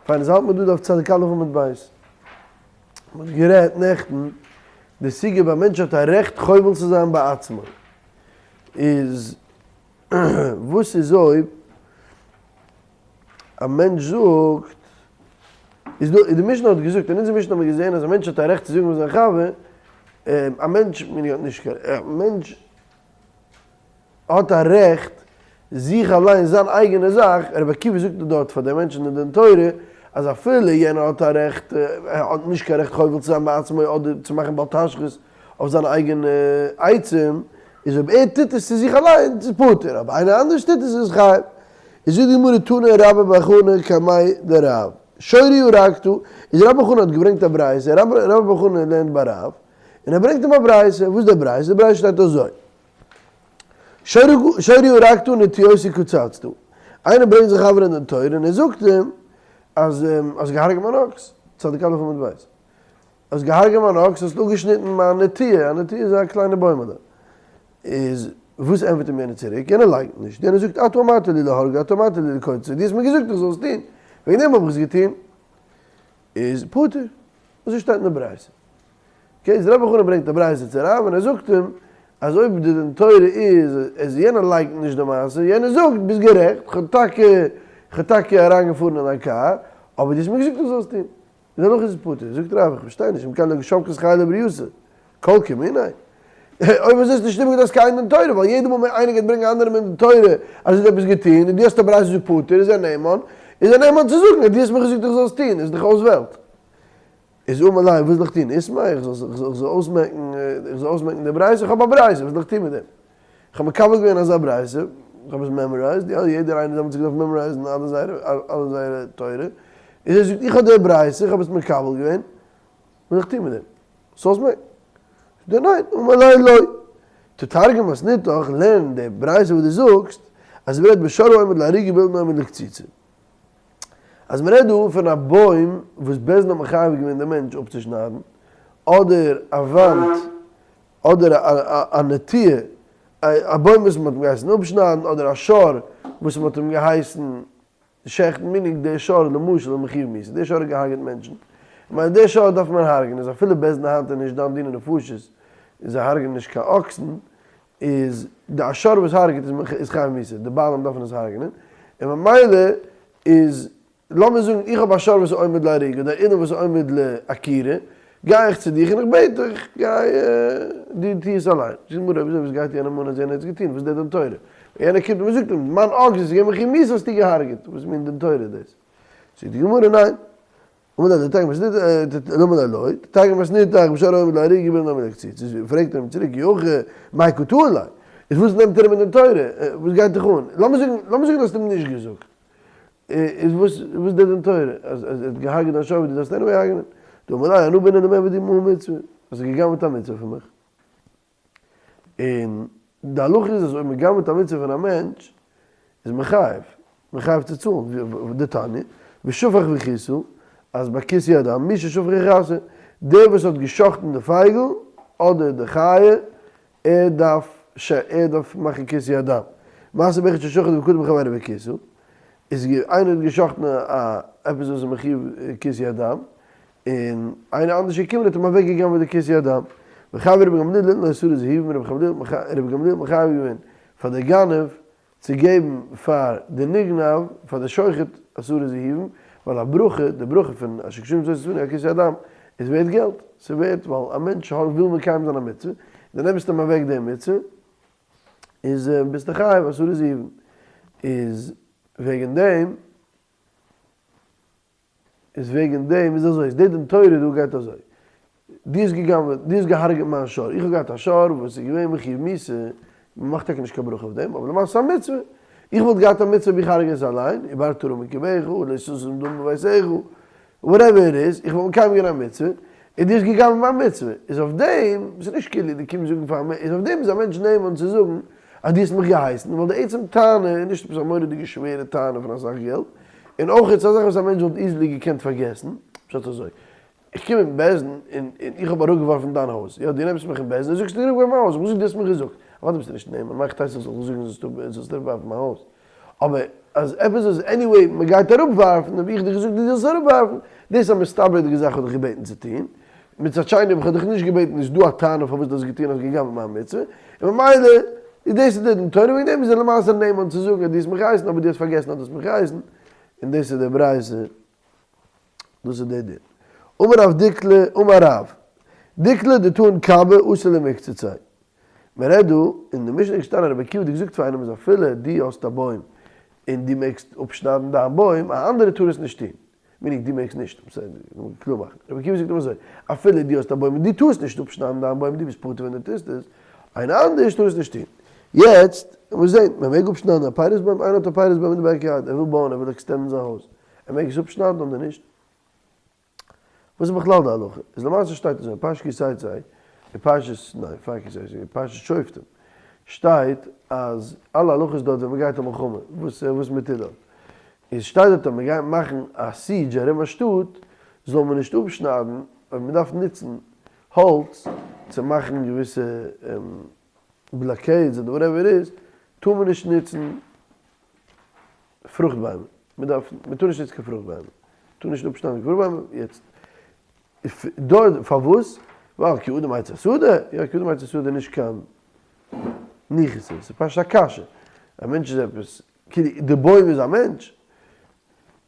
פיין איז האלט מען דא דף צדיק א' עמוד ב'. מען האט גערעדט נעכטן די סוגיא ביי א מענטש האט א רעכט חובל צו זיין בעצמו. איז וואס איז אויב א מענטש זאגט איז דא די משנה האט געזאגט אין אונזער משנה האט מען געזען אז א מענטש האט א רעכט צו זאגן פאר זיין חבר א מענטש נישט קיין א מענטש האט א רעכט זיך אליין זיין אייגענע זאך, רבי עקיבא זאגט דארט פאר די מענטשן אין דין תורה אז אפילו יענער האט א רעכט, ער האט נישט קיין רעכט חובל צו זיין בעצמו אדער צו מאכן בל תשחית אויף זיינע אייגענע עצים, איז אויב ער טוט עס צו זיך אליין איז פטור, אבער איינער אנדערש טוט עס איז חייב. איז זאגט די גמרא תנא רבה בר חנא קמיה דרב, שורי הרגת, איז רבה בר חנא האט געברענגט א ברייתא, רבה בר חנא לערנט ביי רב, און ער ברענגט אים א ברייתא, וואס איז די ברייתא? די ברייתא שטייט אזוי, שורי הרגת נטיעותי קצצת, איינער ברענגט זיך חבר אין דין תורה און ער זאגט אים אז האסט געהארגעט מיין אקס, צדיק א' עמוד ב', האסט געהארגעט מיין אקס, האסט אפגעשניטן מיין נטיעה, א נטיעה איז א קליינע בוימעלע, איז וואס ענטפערט אים יענער צוריק? יענער לייקנט נישט, יענער זאגט אתה אמרת לי להרגו אתה אמרת לי לקוצצו, דו האסט מיר געזאגט איך זאל עס טון, וועגן דעם האב איך עס געטון, איז פטור. אזוי שטייט אין די ברייתא. okay, איז רבי חנא ברענגט א ברייתא צו רב און ער זאגט אים אז אויב די דין תורה איז אז יענער לייקנט נישט די מעשה, יענער זאגט ביסט גערעכט, כ'האב טאקע כ'האב טאקע אריינגעפארן אין א קאר, אבער דו האסט מיר געזאגט איך זאל עס טון. איז דערנאך איז עס פטור. זאגט רב איך פארשטיי נישט, אם כן לא שבקת חיי לברייתא, כל כמיניה. אויב אזוי איז נישט איבערגעדאכט אז קיין דין תורה, ווייל יעדע מאל איינער גייט ברענגען אנדערע מיט דין תורה אז ער האט עפעס געטון, און דו האסט א ברייתא זאגט פטור, איז ער נאמן, איז ער נאמן צו זאגן אז דו האסט מיר געזאגט איך זאל עס טון, איז דאך אויס וועלט. איז אמר ליה, וואס זאל איך טון, איסמע, איך זאל אויסמעקן, איך זאל אויסמעקן די ברייתא, איך האב א ברייתא, וואס זאל איך טון מיט דעם? איך האב מקבל געווען אזא ברייתא, איך האב עס memorized, יא, יעדער איינער דעמאלטס האט געדארפט memorize ן אלע זייערע, אלע זייערע תורה, איז ער זאגט איך האב די ברייתא, איך האב עס מקבל געווען, וואס זאל איך טון מיט דעם? ס'אויס מעקן? זאגט ער ניין, אמר ליה לא. תתרגם מתניתך, לערן די ברייתא וואס דו זאגסט, אז מ'רעדט בשור העומד להריגה ובאילן העומד לקציצה. אז מ'רעדט דא פון א בוים וואס בית דין האט מחייב געווען די מענטש אפצושניידן, אדער א וואנט, אדער א נטיעה, א בוים וואס מ'האט אים געהייסן אפשניידן, אדער א שור וואס מ'האט אים געהייסן שעכטן, meaning דער שור למשל איז מחויב מיתה, דער שור האט געהארגעט מענטשן, כ'מיין דער שור דארף מען הרג'נען, איז אפילו בית דין היינט איז נישט דן דיני נפשות, און זיי הרג'נען נישט קיין אקסן, איז די א שור וואס הרג'ט איז חייב מיתה, די בעלים דארפן עס הרג'נען, און ממילא איז לאמיר זאגן איך האב א שור וואס איז עומד להריגה אדער אילן וואס איז עומד לעקירה, גיי איך צו דיך און איך בעט דיך, גיי דו טו עס אליין. זאגט די גמרא, וויאזוי וואס גייט יענעם אן אז יענער האט עס געטון, וואס איז דער דין תורה? און יענער קומט און זאגט אים, מיין אקס איז געווען מחויב מיתה האסטו געהארגעט, וואס מין דין תורה איז דאס? זאגט די גמרא, ניין. אמר ליה תתרגם אמר ליה לא, תתרגם מתניתך בשור העומד להריגה ובאילן העומד לקציצה, פרעגט ער אים צוריק, אי הכי מאי קא טעין ליה, איז וואס נעמט ער אים אין דין תורה, וואס גייט דיך אן? לאמיר זאגן לאמיר זאגן דו האסט אים נישט געזאגט, איז וואס וואס דער דין תורה אז אז ער האט געהארגעט דיין שור ווי דו דארפסט anyway הרג'נען? דאמר ליה אנא בעינא למיעבד עמך מצוה, האסט גע'גנב'ט א מצוה פון מיך. און די הלכה איז אז אויב מען גנב'ט א מצוה פון א מענטש איז מען חייב, מען חייב צו צאלן, דתניא, ושפך וכיסה, אז ביי כיסוי הדם, מי ששפך יכסה, דער וואס האט גע'שחט'ן די פייגל אדער די חיה, ער דארף ש ער דארף מאכן כיסוי הדם. מעשה באחד ששחט וקדם חברו וכיסה, איז איינער האט געשחטן א עפעס וואס איז מחויב כיסוי הדם, און איינער אנדערש איז געקומען האט אים אוועק געגנבעט די כיסוי הדם. וחייבו רבי גמליאל ליתן לו עשרה זהובים, רבי גמליאל האט מחייב געווען פאר די גנב צו געבן פאר די נגנב, פאר די שוחט עשרה זהובים, ווייל א ברכה, די ברכה פון אשר קדשנו במצותיו וצונו על כיסוי הדם, איז ווערט געלט, ס'איז ווערט ווייל א מענטש וויל מקיים זיין א מצוה, דו נעמסט אים אוועק די מצוה, איז ביסטו חייב עשרה זהובים, איז וועגן דעם. איז וועגן דעם איז אזוי, איז די דין תורה דא גייט אזוי, דו האסט גע'גנב'עט, דו האסט גע'הרג'עט מיין שור, איך האב געהאט א שור וואס איז געווען מחויב מיתה, מען מאכט טאקע נישט קיין ברכה אויף דעם, אבער למעשה איז א מצוה, איך וואלט געהאט א מצוה אויב איך הרג'ע עס אליין, ובערת הרע מקרבך, ולא תשים דמים בביתך, whatever it is, איך וואלט מקיים געווען א מצוה, און דו האסט גע'גנב'עט מיין מצוה, איז אויף דעם, ס'איז נישט כאילו דו קומסט זאגן פאר א מענטש, איז אויף דעם איז א מענטש נאמן צו זאגן אז דו האסט מיך געהייסן, ווייל די עצם טענה איז נישט עפעס א מורא'דיגע שווערע טענה פון אסאך געלט, און אויך איז עס א זאך וואס א מענטש וואלט easily געקענט פארגעסן, פשט אזוי, איך קום אין בית דין און איך האב אראפגעווארפן דיין הויז, יא דו נעמסט מיך אין בית דין און זאגסט אראפגעווארפן מיין הויז, איך האב געזאגט דו האסט מיך געזאגט, אוודאי ביסטו נישט נאמן, מאך טייסט איך זאל זאגן זאלסט אראפווארפן מיין הויז, אבער. אז עפעס וואס anyway מען גייט אראפווארפן האב איך דיר געזאגט דו זאלסט אראפווארפן, דאס איז א מסתבר'דיגע זאך האב איך געבעטן צו טון, מצד שני האב איך דיך נישט געבעטן איז דא א טענה פארוואס דו האסט געטון האסט געגנב'ט מיין מצוה, און ממילא איז דאס איז די דין תורה וועגן דעם איז ער למעשה נאמן צו זאגן אז דו האסט מיך געהייסן אבער דו האסט פארגעסן אז דו האסט מיך געהייסן, און דאס איז די ברייתא, דאס איז די דין. אמר רב דיקלא אמר רב, דיקלא דטעין כבא אסור למקצציה. מען רעדט דא, אין די משנה איז געשטאנען רבי עקיבא האט געזאגט פאר איינעם אז אפילו דו האסט א בוים און דו מעגסט אפשניידן דיין בוים, א אנדערער טאר עס נישט טון. meaning דו מעגסט נישט, בסדר, לאמיר קלאר מאכן, רבי עקיבא זאגט אים אזוי, אפילו דו האסט א בוים און דו טארסט נישט אפשניידן דיין בוים, דו ביסט פטור ווען דו טוסט עס, איינער אנדערש טאר עס נישט טון. יעצט, לאמיר זען, מען מעג אפשניידן א פירות בוים? איינער האט א פירות בוים אין די backyard, ער וויל בויען, ער וויל extend ן זיין הויז, ער מעג עס אפשניידן אדער נישט? וואס איז בכלל די הלכה? איז למעשה שטייט אזוי אין פרשת כי תצא, אין פרשת, ניין פאר כי תצא, אין פרשת שופטים, שטייט אז אלע הלכות דארט ווען מען גייט א מלחמה, וואס וואס מען טוט דארט, איז שטייט דארט אז מען גייט מאכן א siege ארום א שטאט, זאל מען נישט אפשניידן, אויב מען דארף נוצן האלץ צו מאכן געוויסע blockades אדער whatever איז, טאר מען נישט נוצן פרוכט ביימער, מען דארף, מען טאר נישט נוצן קיין פרוכט ביימער, מען טאר נישט אפשניידן קיין פרוכט ביימער, יעצט, דארט, פארוואס? ווייל כי אדם עץ השדה, יא כי אדם עץ השדה איז נישט קיין ניחוס, ס'איז פשוט א קשיא, א מענטש איז עפעס, כאילו די בוים איז א מענטש,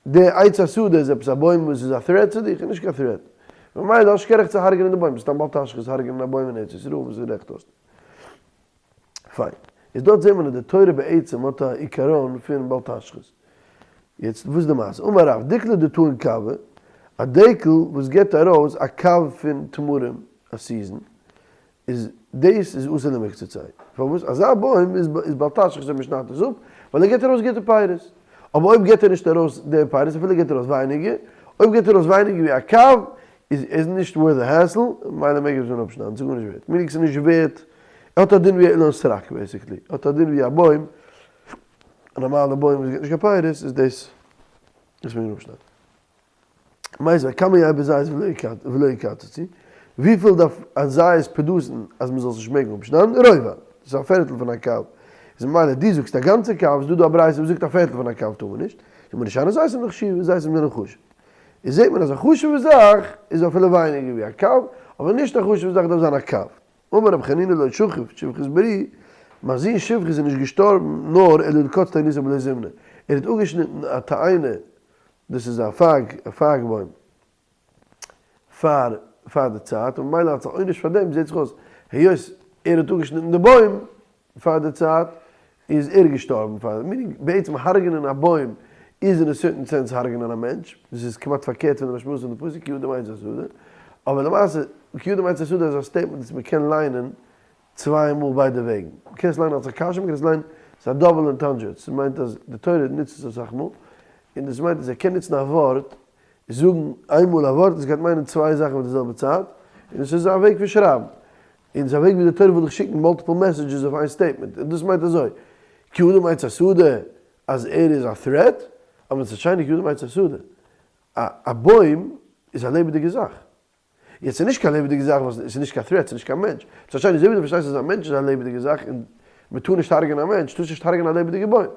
די עץ השדה איז עפעס א בוים וואס איז א threat צו דיך? איז נישט קיין threat, ממילא האסט נישט קיין רעכט צו הרג'נען די בוים, סתם בל תשחית הרג'נען א בוים אין ארץ ישראל וואס איז רעכט האסטו. פיין. איז דארט זעהט מען אז די תורה בעצם האט א עיקרון פון בל תשחית. יעצט וואס איז די מעשה? אמר רב, דיקלא דטעין כבא, א דקל וואס גיבט ארויס א קב פון תמרים א season, איז דאס איז אסור למקצתיה. פארוואס? אזא בוים איז בל תשחית אויב מען שניידט עס אפ, ווייל ער גיבט ארויס גוטע פירות. אבער אויב גיבט ער נישט ארויס די פירות, אפילו גיבט ער ארויס ווייניגער, אויב גיבט ער ארויס ווייניגער ווי א קב, איז ער נישט worth the hassle, ממילא מעג ער עס ווען אפשניידן, ס'איז גארנישט ווערט. meaning ס'איז נישט ווערט, ער האט א דין ווי א אילן סרק basically, ער האט א דין ווי א בוים, א נארמאלע בוים וואס גיבט נישט קיין פירות, איז דאס וואס מעג מען אפשניידן. מיתיבי כמה יהא בזית ולא יקצצו, וויפיל דארף א זית produce ן אז מען זאל עס נישט מעגן אפשניידן? רובע, דאס איז א פערטל פון א קב, איז ממילא דו זאגסט א גאנצע קב, איז דא דא א ברייתא וואס זאגט א פערטל פון א קב טאר מען נישט, זאגט מען נישט שאני זיתים דחשיבי, זיתים זענען חשוב. איז זעט מען אז א חשוב'ע זאך איז אפילו ווייניגער ווי א קב, אבער נישט א חשוב'ע זאך דארף זיין א קב. אמר רבי חנינא לא שכיב שפחת ברי, מיין זון שפחת איז נישט געשטארבן נאר אלא דקץ תאינתא בלא זימנא, ער האט אפגעשניטן א תאנה, דאס איז א פייג, א פייג בוים, פאר פאר די צייט, און ממילא אלס א עונש פאר דעם זעט זיך אויס היות ער האט אפגעשניטן די בוים פאר די צייט איז ער געשטארבן פאר, meaning בעצם הרג'נען א בוים איז אין א certain sense הרג'נען א מענטש, דאס איז כמעט פארקערט פון די משמעות פון די פסוק כי אדם עץ השדה, אבער למעשה כי אדם עץ השדה איז א statement וואס מען קען ליינען צוויי מאל ביידע וועגן, מען קען עס ליינען אלס א קשיא, מען קען עס ליינען, ס'איז א double entendre, ס'מיינט אז די תורה נוצט עס אסאך מאל, און דאס מיינט אז ער קען נוצן א ווארט, זאגן איינמאל א ווארט, עס גייט מיינען צוויי זאכן אויף די זעלבע צייט, און עס איז א וועג פון שרייבן. און ס'איז א וועג ווי די תורה וויל דיך שיקן multiple messages אויף איין statement, און דאס מיינט אזוי, כי אדם עץ השדה אז ער איז א threat, אבער מצד שני כי אדם עץ השדה, א בוים איז א לעבעדיגע זאך. יעצט ס'איז נישט קיין לעבעדיגע זאך ווייל ס'איז נישט קיין threat, ס'איז נישט קיין מענטש. מצד שני אזוי ווי דו פארשטייסט אז א מענטש איז א לעבעדיגע זאך און מ'טאר נישט הרג'ענען א מענטש, טארסט נישט הרג'ענען א לעבעדיגע בוים.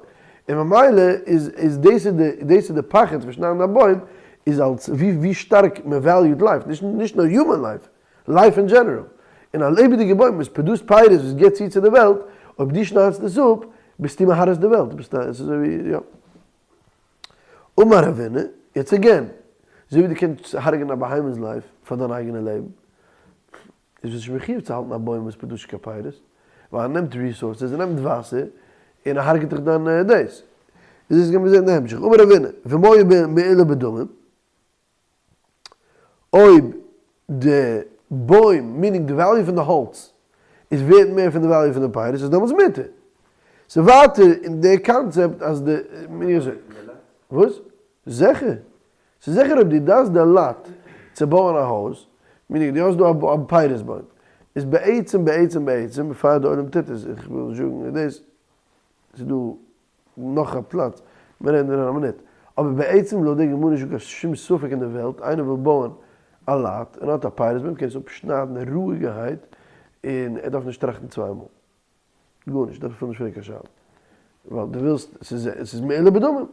און ממילא איז איז דאס איז די דאס איז די פחד פון שניידן א בוים, איז אלס ווי ווי שטארק מ'וועליו'ט life, נישט נישט נאר human life, life אין general. און א לעבעדיגע בוים וואס produce ט פירות וואס גיבט צו צו די וועלט, אויב דו שניידסט עס אפ, ביסטו מהרס די וועלט, ביסט א, עס איז אזוי ווי, יא. אמר רבינא, יעצט again, אזוי ווי דו קענסט הרג'נען א בהמה'ס life פאר דיין אייגענע לעבן, איז ביסט נישט מחיוב צו האלטן א בוים וואס produce ט נישט קיין פירות, ווייל ער נעמט resources, ער נעמט וואסער, און ער הרג'ט דיך דיין דאס. איז דאס גיימיר זען אין די המשך. אמר רבינא, ומה מעולה בדמים? אויב די בוים, meaning די value פון די האלץ, איז ווערט מער פון די value פון די פירות, איז דעמאלטס מותר. ס'איז ווייטער אין די קאנצעפט אז די, meaning אזוי. וואס? זיכער. ס'איז זיכער אויב דו דארפסט די lot צו בויען א הויז, meaning דו האסט דא א פירות בוים, איז בעצם בעצם בעצם, בעפאר די עולם טוט עס, איך וויל נישט זאגן דאס, ס'איז דא נאך א פלאץ, מיר רעדן אין א מינוט. אבער בעצם לויט די גמרא נישט דא קיין שום ספק אין די וועלט, איינער וויל בויען א lot און האט א פירות בוים קען עס אפשניידן רואיגערהייט און ער דארף נישט טראכטן צוויי מאל. גארנישט, דארף אפילו נישט פרעגן קיין שאלה. ווייל דו ווילסט, ס'איז ס'איז מעולה בדמים.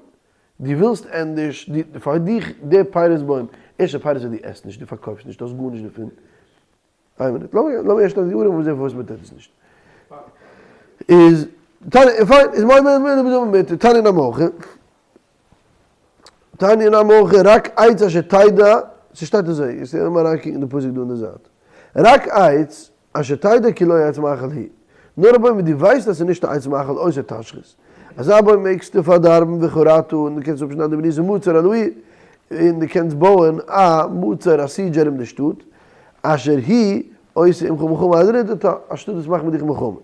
דו ווילסט ענדערש, דו, פאר דיך, די פירות בוים, ערשט די פירות וואס דו עסט נישט, דו פארקויפסט נישט, דו האסט גארנישט דערפון. איין מינוט, לאמיר לאמיר ערשט די גמרא און זען פארוואס מען טוט עס נישט. איז, תניא, פיין, איז מעולה בדמים מותר, תניא נמי הכי. תניא נמי הכי, רק עץ אשר תדע, ס'שטייט אזוי, לאמיר אריינקוקן אין די פסוק דא אין די זייט. רק עץ אשר תדע כי לא עץ מאכל הוא, נאר א בוים וואס דו ווייסט אז ס'איז נישט א עץ מאכל אותו תשחית, אזא בוים מעגסטו פארדארבן וכרתה און דו קענסט אפשניידן ובנית מצור על העיר, און דו קענסט בויען א מצור א siege ארום די שטאט, אשר היא עושה עמך מלחמה עד רדתה, א שטאט וואס מאכט מיט דיך מלחמה.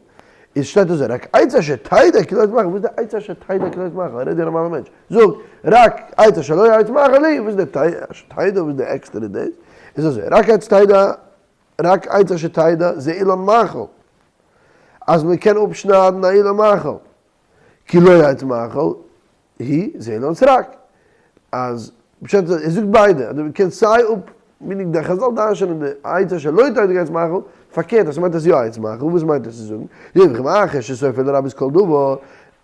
איז שטייט אזוי רק עץ אשר תדע כי לא עץ מאכל, וואס איז די עץ אשר תדע כי לא עץ מאכל? רעד ווי א נארמאלער מענטש, זאג רק עץ אשר לא עץ מאכל הוא, וואס איז די אשר תדע, וואס איז די עקסטערע דאס? איז אזוי רק עץ תדע רק עץ אשר תדע זה אילן מאכל, אז מען קען אפשניידן א אילן מאכל, כי לא עץ מאכל הוא זה אילן סרק, אז פשט איז ער זאגט ביידע, אז דו קענסט סיי אפ, meaning די חזל דרש'נען די עץ אשר לא תדע כי עץ מאכל, פארקערט אז ס'מיינט אז יא עץ מאכל, וואס מיינט עס צו זאגן? דברי מאחר שסופו לרבות כל דבר,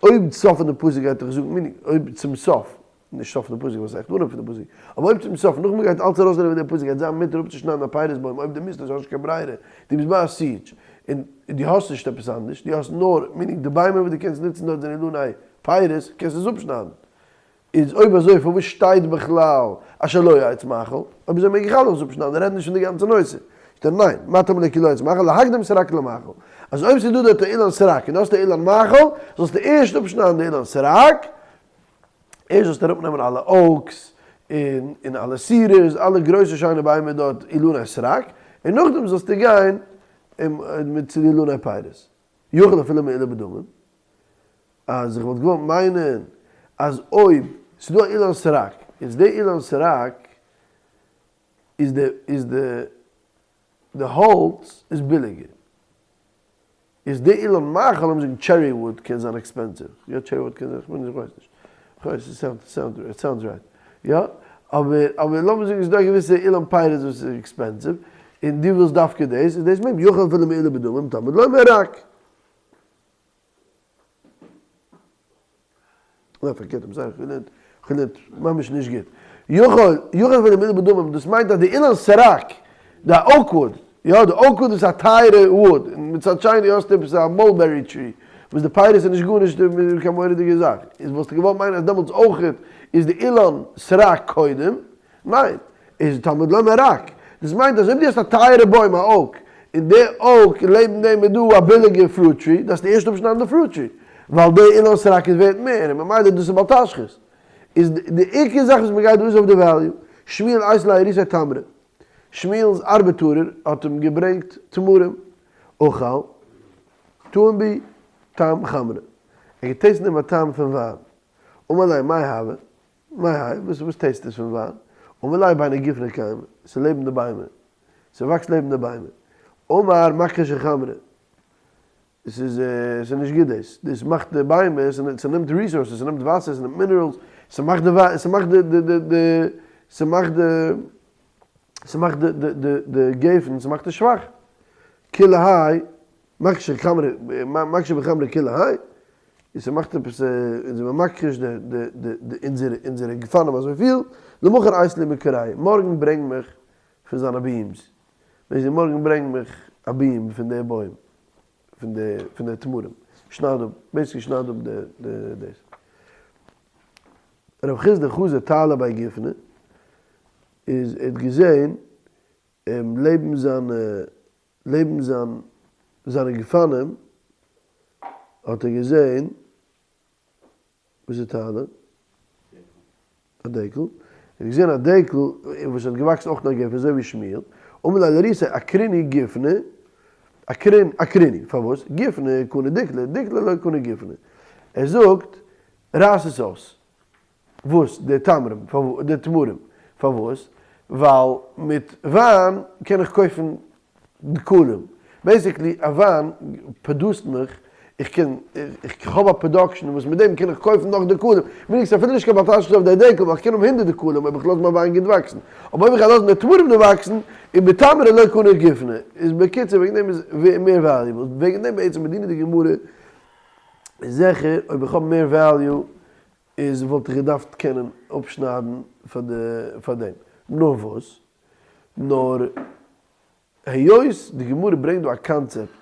אויב סוף פון די פסוק גייט דאך זאגן, meaning אויב צום סוף נישט סוף פון די פסוק ווייל ס'איז עכט אנהויב פון די פסוק, אבער אויב צום סוף נאך מ'גייט אלץ ארויסנעמען פון די פסוק גייט זיין מותר אפצושניידן א פירות בוים אויב דו מוזט האסט נישט קיין ברירה, דו ביסט ביי א siege און דו האסט נישט עפעס אנדערש, דו האסט נאר, meaning די ביימער וואס דו קענסט נוצן דארט זענען אילני פירות, קענסט עס אפשניידן. איז אויב אזוי פארוואס שטייט בכלל אשר לא עץ מאכל? אויב אזוי מעג איך אלעס אפשניידן, רעד נישט פון די גאנצע נושא. זאגט ער ניין, מה תלמוד לומר כי לא עץ מאכל, להקדים סרק למאכל. אז אויב ס'איז דא דארט א אילן סרק און דו האסט א אילן מאכל, זאלסטו ערשט אפשניידן די אילן סרק, ערשט זאלסטו אראפ נעמען אלע oaks און און אלע cedars, אלע גרויסע שיינע ביימער דארט אילני סרק, און נאכדעם זאלסטו גיין מיט צו די אילני פירות. יכול אפילו מעולה בדמים, אז איך וואלט געוואלט מיינען אז אויב ס'איז דא א אילן סרק, איז די אילן סרק איז די איז די די האלץ איז ביליגער. איז די אילן מאכל לאמיר זאגן cherry wood קען זיין expensive, יא cherry wood קען זיין, כ'בין נישט כ'ווייס נישט, כ'ווייס עס sound sound it sounds right, יא, אבער אבער לאמיר זאגן ס'איז דא א געוויסע אילן פירות וואס איז expensive, און דו ווילסט דווקא דאס, איז דאס מעג, יכול אפילו מעולה בדמים תלמוד לומר רק. ניין פארקערט I'm sorry כ'האב געלערנט כ'האב געלערנט ממש נישט גוט. יכול יכול אפילו מעולה בדמים דאס מיינט אז די אילן סרק די oak wood יא די oak wood איז א טייערע wood און מצד שני האסטו עפעס א mulberry tree וואס די פירות איז נישט גארנישט קיין מורא'דיגע זאך איז וואלסטו געוואלט מיינען אז דעמאלטס אויכעט איז די אילן סרק קודם ניין, איז תלמוד לומר רק. דאס מיינט אז אויב דו האסט א טייערע בוים א oak, און די oak לעבן דעם איז דא א ביליגע fruit tree, דארפסטו ערשט אפשניידן די fruit tree, ווייל די אילן סרק איז ווערט מער, און ממילא דאס איז בל תשחית. איז די עיקר זאך וואס מ'גייט דא איז אויף די value. שמואל אית ליה ריתיה תמרי. שמואל'ס ארבעטארער האט אים געברענגט תמרים. אכל, טעים בהו טעם חמרא. ער האט גע taste ט דעם א טעם פון וויין. אמר ליה מאי הוי? מאי האי, וואס וואס taste עס פון וויין? אמר ליה ביני גופני קיימא, ס'לעבן די ביימער, ס'וואקסט לעבן די ביימער. אמר מכחשי חמרא, ס'איז ס'איז נישט גוט דאס, דאס מאכט די ביימער, ס'נעמט resources, ס'נעמט וואסער, ס'נעמט minerals, ס'מאכט די וויין, ס'מאכט די די די די ס'מאכט די ס'מאכט די די די די גפן, ס'מאכט עס שוואך. כולי האי, מכחשי חמרא, מכחשי בחמרא כולי האי, און ס'מאכט עפעס אונז זעמיר מכחיש די די די די אונזערע אונזערע גפנים אזויפיל, למחר אייתי לי מכורייהו, מארגן ברענג מיך פון זיינע beams, ווען זי מארגן ברענג מיך א beam פון די בוים, פון די פון די תמרים, שנייד אפ, basically שנייד אפ די די דאס. רב חסדא חזא תעלא בי גופני, איז ער האט געזען לעבן זיינע לעבן זיין זיינע גפנים האט ער געזען, וואס איז תעלה? א דקל, ער האט געזען א דקל וואס האט געוואקסן אויך אין א גפן אזוי ווי שמואל, אמר ליה לריתיה עקרינהו גופני, עקרין עקרינהו, פארוואס? גופני קני דקלא, דקלא לא קני גופני, ער זאגט רייס עס אויס, וואס? די תמרים, די תמרים, פארוואס? ווייל מיט וויין קען איך קויפן דקלים, basically א וויין produce ט מיך, איך קען, איך האב א production וואס מיט דעם קען איך קויפן נאך דקלים, מיינט ס'איז אפילו נישט קיין בל תשחית אויף די דקל ווייל איך קען האבן הונדערט דקלים אויב איך לאז מיין וויין גוט וואקסן, אבער אויב איך גיי לאזן די תמרים דא וואקסן, איז בתמרה לא קני גופני, איז בקיצור וועגן דעם איז מער valuable, וועגן דעם בעצם מדינא דגמרא. איז זיכער אויב איך האב מער value איז וואלט איך געדארפט קענען אפשניידן פאר די פאר דעם. נאר וואס? נאר היות די גמרא ברענגט דא א קאנצעפט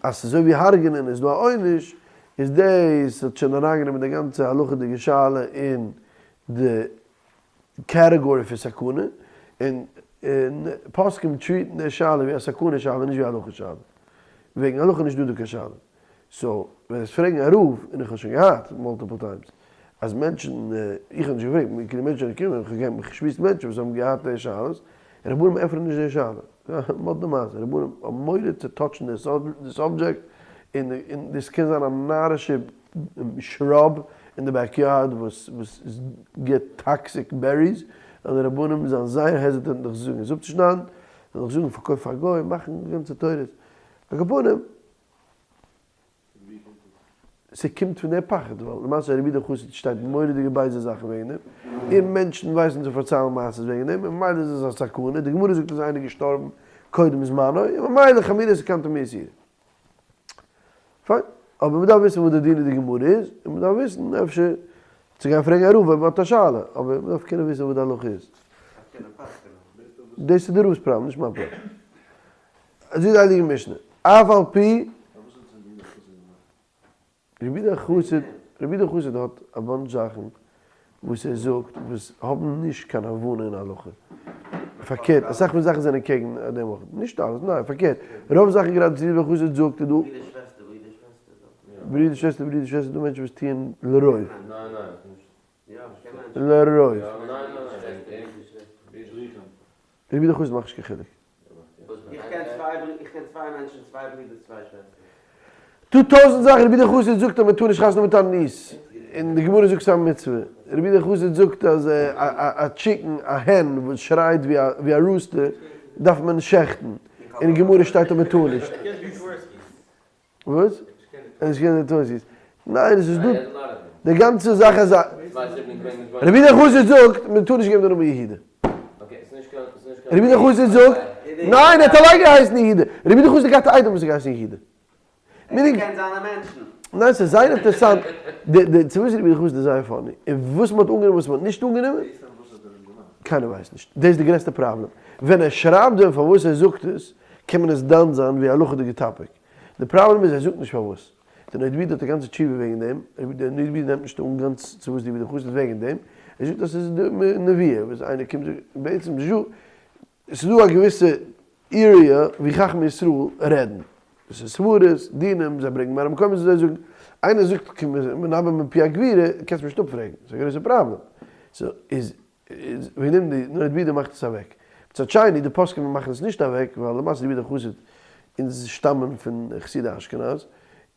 אז ס'איז אזוי ווי הרג'נען איז דא א עונש, איז דאס האט שוין אריינגענומען די גאנצע הלכה'דיגע שאלה אין די category פון סכנה, און פוסקים treat ן די שאלה ווי א סכנה שאלה נישט ווי א הלכה שאלה. וועגן הלכה איז נישט דא דא קיין שאלה. so ווען עס פרעגן א רב, און איך האב שוין געהאט multiple times, אז מענטשן, איך האב נישט געפרעגט, כאילו מענטשן זענען געקומען, איך האב געשמועסט מענטשן וואס האבן געהאט די שאלות, און רבנים ענטפערן נישט די שאלה. מאדנע מעשה, רבנים האבן מורא צו touch ן די subject, און דאס קען זיין א נארישע shrub אין די backyard וואס גיבט toxic berries, און די רבנים זענען זייער hesitant דיך זאגן עס אפצושניידן, זאל איך זאגן פארקויף פאר א גוי, מאכן גאנצע תורות. על כל פנים, ס'קומט פון די פחד, ווייל למעשה רבי יהודה חסיד שטייט מורא'דיגע בייזע זאכן וועגן דעם, און מענטשן ווייסן צו פארציילן מעשות וועגן דעם, און ממילא איז עס א סכנה, די גמרא זאגט אז איינער איז געשטארבן קודם זמנו, און ממילא חמירא סכנתא מאיסורא. פיין, אבער מ'דארף וויסן וואס די דין אין די גמרא איז, און מ'דארף וויסן אפשר צו גיין פרעגן א רב אויב מ'האט א שאלה, אבער מ'דארף קענען וויסן וואס די הלכה איז. דאס איז די רב'ס פראבלעם, נישט מיין פראבלעם. אזוי די הייליגע משנה, אף על פי. רבי יהודה חסיד, רבי יהודה חסיד האט א bunch זאכן וואס ער זאגט וואס האבן נישט קיין הבנה אין הלכה. פארקערט, אסאך פון זאכן זענען קעגן דעם אויך. נישט אלעס, ניין, פארקערט. רוב זאכן גראדע וואס רבי יהודה חסיד זאגט איז דא. ברידער שוועסטער, ברידער שוועסטער זאגט מען. ברידער שוועסטער, ברידער שוועסטער, דא מענטשן וואס טוען לרוב. לרוב. רבי יהודה חסיד מאכט נישט קיין חילוק. טו טויזענט זאכן, רבי יהודה חסיד זאגט אז מען טאר נישט חתונה מיט א niece, און די גמרא זאגט ס'איז א מצוה, רבי יהודה חסיד זאגט אז א chicken, א hen וואס שרייט ווי א rooster דארף מען שעכטן, אין גמרא שטייט אז מען טאר נישט. וואס? ער איז געווען די טויסיס. ניין עס איז דא די גאנצע זאך אז א רבי יהודה חסיד זאגט מען טאר נישט געבן די נאמען יהודה. רבי יהודה חסיד זאגט ניין ער האט אליין געהייסן יהודה. רבי יהודה חסיד האט געהאט א איידעם וואס האט געהייסן יהודה. ניין ס'איז זייער אינטערעסאנט די די צו וואס רבי יהודה חסיד איז זייער funny און וואס מ'האט אנגענומען וואס מ'האט נישט אנגענומען קיינער ווייסט נישט דאס איז די גרעסטע פראבלעם ווען ער שרייבט ווען פארוואס ער זאגט עס קען מען עס דן זיין ווי א הלכה'דיגע topic. די פראבלעם איז ער זאגט נישט פארוואס. די נודע ביהודה האט א גאנצע תשובה וועגן דעם, די נודע ביהודה נעמט נישט אן גאנץ צו וואס די ביהודה חסיד וועגן דעם, ער זאגט אז ס'איז די נביאה וואס איינער קומט זאגן, בעצם איז ס'איז דא א געוויסע area ווי חכמי ישראל רעדן, דאס איז סברות, דינים, זיי ברענגען מראה מקומות וואס זיי זאגן, איינער זאגט מנבא מפי הגבורה, קענסט מיר נישט אפפרעגן, ס'איז א גרויסע פראבלעם, so איז איז וועגן דעם די נודע ביהודה מאכט עס אוועק. מצד שני די פוסקים מאכן עס נישט אוועק ווייל למעשה רבי יהודה חסיד אונז שטאמען פון חסידי אשכנז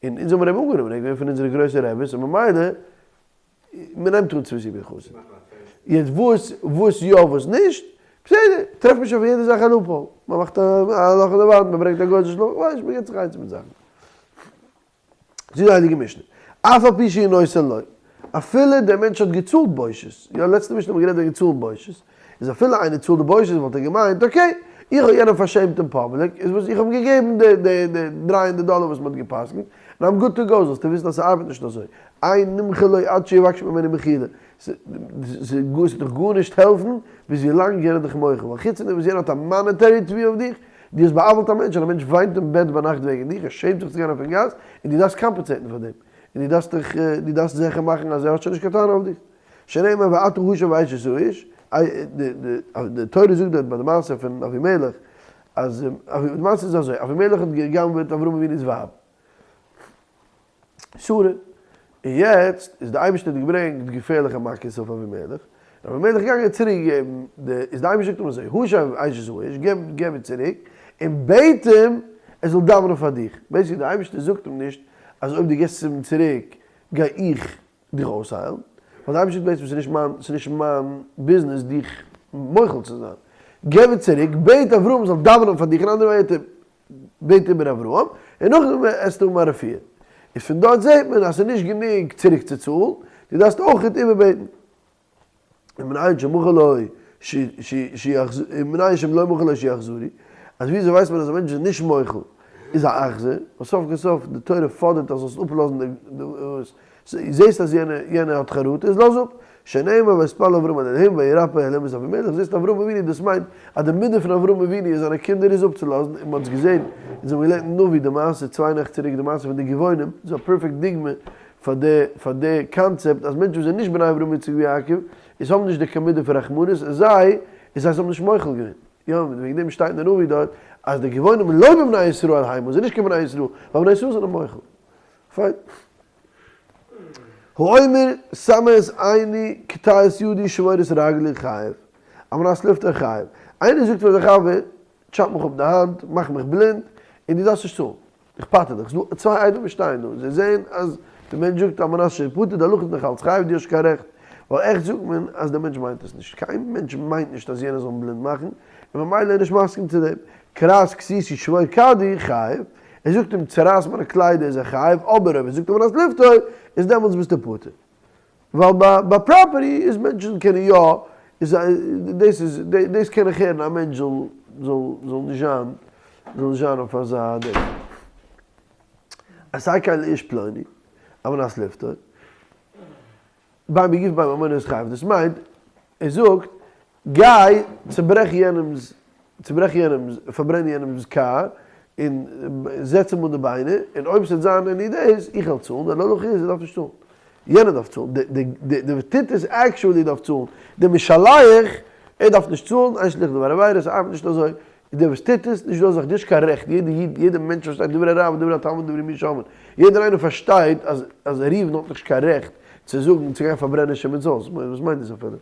און אונז האבן אים אנגענומען ער איז געווען פון אונזערע גרויסע רעביס און ממילא מען נעמט אן צו רבי יהודה חסיד. יעצט וואס וואס יא וואס נישט בסדר טרעפט מען שוין פאר יעדע זאך א loophole מען מאכט א לאך אין די וואנט מען ברענגט א גוי צו שלאגן כ'ווייס נישט מען געבט זיך עצה מיט זאכן. זאגט די הייליגע משנה, אף על פי שהוא נותן לו, אפילו דער מענטש האט געצאלט בושת, יא לעצטע משנה האט מען גערעדט וועגן צאלן בושת, איז אפילו איינער צאלט די בושת וואלט ער געמיינט okay, איך האב יענעם פארשעמט אין public, איז וואס איך האב אים געגעבן די די די 300 דאלער וואס מען האט גע'פסק'נט, און I'm good to go, זאלסטו וויסן אז ס'ארבעט נישט אזוי, אין נמחל לו עד שיבקש ממנו מחילה, ס'וועט דיך גארנישט העלפן ביז ווילאנג יענער איז דיך מוחל, ווייל חוץ פון דעם וואס יענער האט א monetary תביעה אויף דיך, דו האסט בא'עוול'ט א מענטש און א מענטש וויינט אין בעט ביינאכט וועגן דיך, ער שעמט זיך צו גיין אויפן גאס, און דו דארפסט compensate ן פאר דעם, און דו דארפסט דיך, דו דארפסט זיכער מאכן אז ער האט שוין נישט קיין טענה אויף דיך. שנאמר ואתה השב אשת האיש, די תורה זאגט דארט ביי די מעשה פון אבימלך, אז, די מעשה איז אזוי, אבימלך האט גע'גנב'עט אברהם אבינו'ס ווייב, שרה. און יעצט איז די אייבערשטער האט געברענגט געפערליכע מכות אויף אבימלך, און אבימלך איז געגאנגען צוריק געבן די, איז די אייבערשטער זאגט אים אזוי, השב אשת האיש, געב געב איר צוריק, און בעט אים ער זאל דאווענען פאר דיך. basically די אייבערשטער זאגט אים נישט אז אויב דו געבסט עס אים צוריק גיי איך דיך אויסהיילן, ווייל די אייבערשטער זאגט בעצם ס'איז נישט מיין, ס'איז נישט מיין ביזנעס דיך מוחל צו זיין. געב איר צוריק, בעט אברהם זאל דאווענען פאר דיך, אין אנדערע ווערטער, בעט איבער אברהם, און נאכדעם עסטו האבן א רפואה. איז פון דארט זעט מען אז ס'איז נישט גענוג צוריק צו צאלן, דו דארפסט אויכעט איבערבעטן. ומנין שמחל לו ומנין שלא מחל לו שיחזרו, אז וויאזוי ווייסט מען אז א מענטש איז נישט מוחל? איז א אכזר, ווייל סוף כל סוף די תורה פאדערט אז זאלסט אפלאזן די וואס זעסט אז יענער האט חרטה איז לאז אפ, שנאמר ויתפלל אברהם אל אלהים וירפא אלהים את אבימלך, זעסט אברהם אבינו דאס מיינט אז די מידה פון אברהם אבינו און זיינע קינדער איז אפצולאזן, און מען האט עס געזען, אונז האבן געלערנט אין נביא די מעשה צוויי נעכט צוריק די מעשה פון די גבעונים, דאס איז א פערפעקט דוגמא פאר די פאר די קאנצעפט אז מענטשן וואס זענען נישט בני אברהם יצחק ויעקב איז האבן נישט די קיין מידה פון רחמנות און זיי איז זיי האבן נישט מוחל געווען. יא, וועגן דעם שטייט אין די נביא דארט אז די גבעונים לא מבני ישראל המה, זענען נישט קיין בני ישראל, ווייל בני ישראל זענען מוחל. פיין. האומר סמא את עיני קטע את ידי שבור את רגלי חייב, על מנת לפטור חייב. איינער זאגט פאר זיין חבר, טשאפ מיך אפ די האנט, מאך מיך בלינד, און דו דארפסט נישט צאלן. איך פטר דיך. ס'דא צוויי עדים וואס שטייען דא, זיי זעען אז די מענטש זאגט על מנת שיפטר, די הלכה איז נאך אלץ חייב, דו האסט קיין רעכט, ווייל עכט זאגט מען אז די מענטש מיינט עס נישט, קיין מענטש מיינט נישט אז יענער זאל אים בלינד מאכן, און ממילא איז ער נישט מסכים צו דעם. קרע את כסותי שבור כדי, חייב, ער זאגט אים צורייס מיינע קליידער איז ער חייב, אבער אויב ער זאגט על מנת לפטור, איז דעמאלטס ביסטו פטור. ווייל ביי ביי property איז מענטשן קענען יא, איז דאס איז דאס קען איך הערן א מענטש זאל זאל זאל נישט זיין זאל נישט זיין אויף אזא דרך. עשה כן לאיש פלוני, על מנת לפטור, בין בגופו בין בממונו איז חייב, דאס מיינט ער זאגט גיי צוברעך יענעמס צוברעך יענעמס פארברען יענעמס קאר און זעץ אים אן די ביינער און אויב ס'וועט זיין any דעיס איך וועל צאלן די הלכה איז ער דארף נישט צאלן יענער דארף צאלן די די די די וואס טוט עס actually דארף צאלן די משלח ער דארף נישט צאלן אין שליח לדבר עבירה ס'ארבעט נישט אזוי דער וואס טוט עס, נישט דא אזאך, נישט קיין רעכט, יעדער איד, יעדער מענטש פארשטייט דברי הרב ודברי התלמיד דברי מי שאמר, יעדער איינער פארשטייט אז אז ראובן האט נישט קיין רעכט צו זאגן צו גיין פארברענען שמעון'ס הויז, וואס מיינט דאס אפילו?